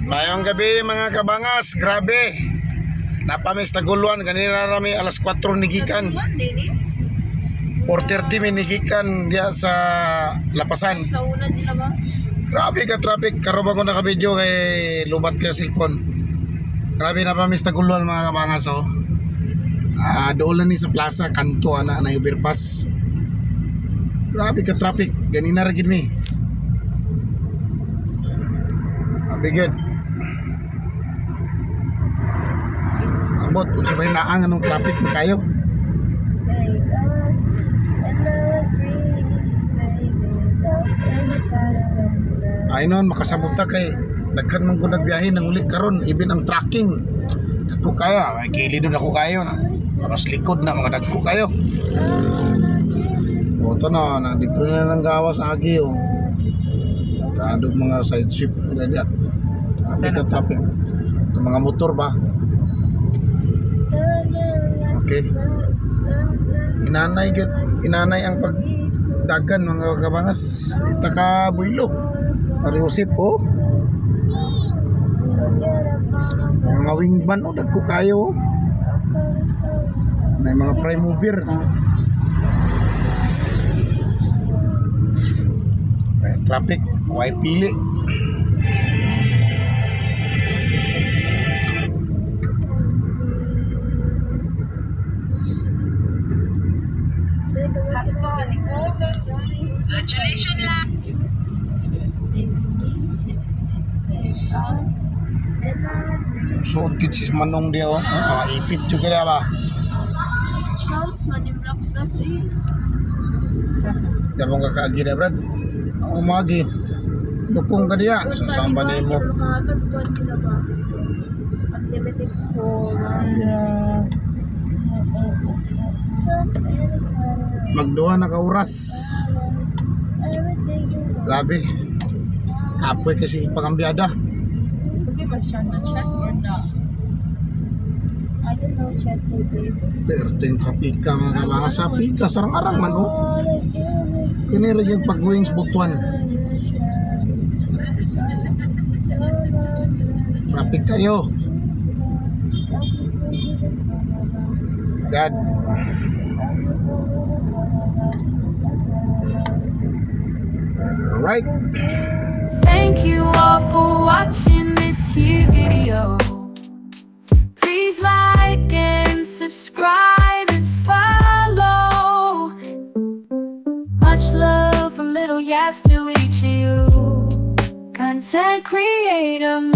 Mayong gabi, mga kabangas, grabe. Naa pa mi sa Tagoloan, ganina rami alas 4 nigikan. 4:30 mi nigikan diya sa Lapasan. Sa una sila ba? Grabe ka traffic, karon ba ko naka-video kay lubat ka cellphone. Grabe, naa pa mi sa Tagoloan, mga kabangas, oh. Ah, doon lang ni sa plaza, kanto ana na overpass. Grabe ka traffic, ganina ra gid mi. Grabe gyud. Ambot, unsa ba yung naang anong traffic na kayo? Ay noon, makasabot ta kay daghan man ko nagbiyahe nang uli karon, even ang tracking. Dagko kayo, ay kili doon ako kayo na. Maras likod na mga dagko kayo. O ito na, nandito na lang gawas agi oh. Kaadog mga side sweep nila diya. Grabe ka traffic. Sa mga motor ba? Okay. Inanay gyud, inanay ang pagdagan, mga kabangas. Ita ka builo. Mariusip oh. May mga wingman oh, dagko kayo oh. May mga prime mover. May traffic, way pili. Congratulations lang! Suod gid si Manong diya oh. Ah, ipit jud kaya ba? Manim black plus eh. Di mo kakaagi na, Brad. Ang umagi. Lukong ka diya. Sasamba nimo. Makakatbuan sila ba? Unlimited score. Magduha na ka oras. Grabe. Kapoy kasi pangambiyada. Kasi ba siya na chess or not? I don't know chess like this. Perteng trapika, mga kabanga sa pika sarang arang man oh. Kini ra yung pag-wings Butuan. Traffic kayo. God. Right. Thank you all for watching this here video. Please like and subscribe and follow. Much love from Little Yas to each of you. Content creator.